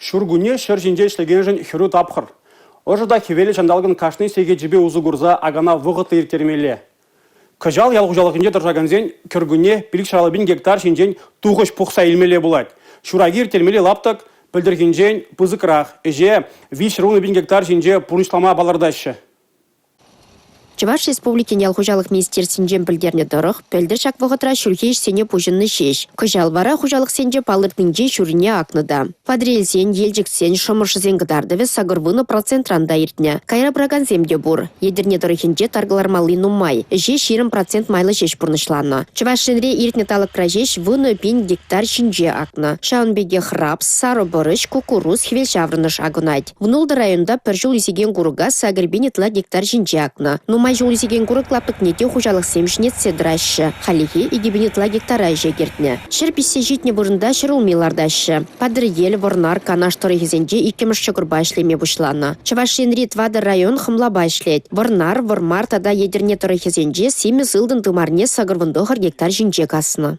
Ҫуркунне ҫӗр ҫинче ӗҫлекеншӗн хӗрӳ тапхӑр. Ӑшӑ та хӗвеллӗ ҫанталӑкӑн кашни сехечӗпе усӑ курса акана вӑхӑтлӑ ирттермелле. Кӑҫал ял хуҫалӑхӗнче тӑрӑшакансен кӗркунне 550 пин гектар ҫинчен тухӑҫ пухса илмелле пулать. Ҫураки ирттермелли лаптӑк пӗлтӗрхинчен пысӑкрах. Ӗҫе 310 пин гектар ҫинче пурнӑҫлама палӑртаҫҫӗ. Чӑваш Республикин ял хуҫалӑх министерствинчен пӗлтернӗ тӑрӑх, пӗлтӗр ҫак вӑхӑтра ҫурхи ӗҫсене пуҫӑннӑ ҫеҫ. Кӑҫал вара хуҫалӑхсенче палӑртнинчен ҫуррине акнӑ та. Патӑрьелсен, Елчӗксен, Шӑмӑршӑсен кӑтартӑвӗ 80 процентран та иртнӗ. Кайра пыракансем те пур. Етӗрне тӑрӑхӗнче тар кӑлармалли нумай. Ӗҫе 20 процент майлӑ ҫеҫ пурнӑҫланӑ. Чӑваш Енре иртнӗ талӑкра ҫеҫ 10 пин гектар ҫинче акнӑ. Ҫавӑн пекех рапс, сарӑ пӑрӑҫ, куккурус, хӗвелҫаврӑнӑш акӑнать. Вунултӑ районта пӗр ҫул ӳсекен курӑка 8 пин ытла гектар ҫинче акнӑ. Нумай ҫул ӳсекен курӑк лаптӑкне те хуҫалӑхсем ҫӗнетсе тӑраҫҫӗ. Хальлӗхе 2 пин ытла гектара ӗҫе кӗртнӗ. Ҫӗр пиҫсе ҫитнӗ вырӑнта ҫӗрулми лартаҫҫӗ. Патӑрьел, Вӑрнар, Канаш тӑрӑхӗсенче иккӗмӗш ҫӑкӑрпа ӗҫлеме пуҫланӑ. Чӑваш Енри тӑватӑ район хӑмлапа ӗҫлет. Вӑрнар, Вӑрмар тата Етӗрне тӑрӑхӗсенче симӗс ылтӑн тымарне 89 гектар ҫинче каснӑ.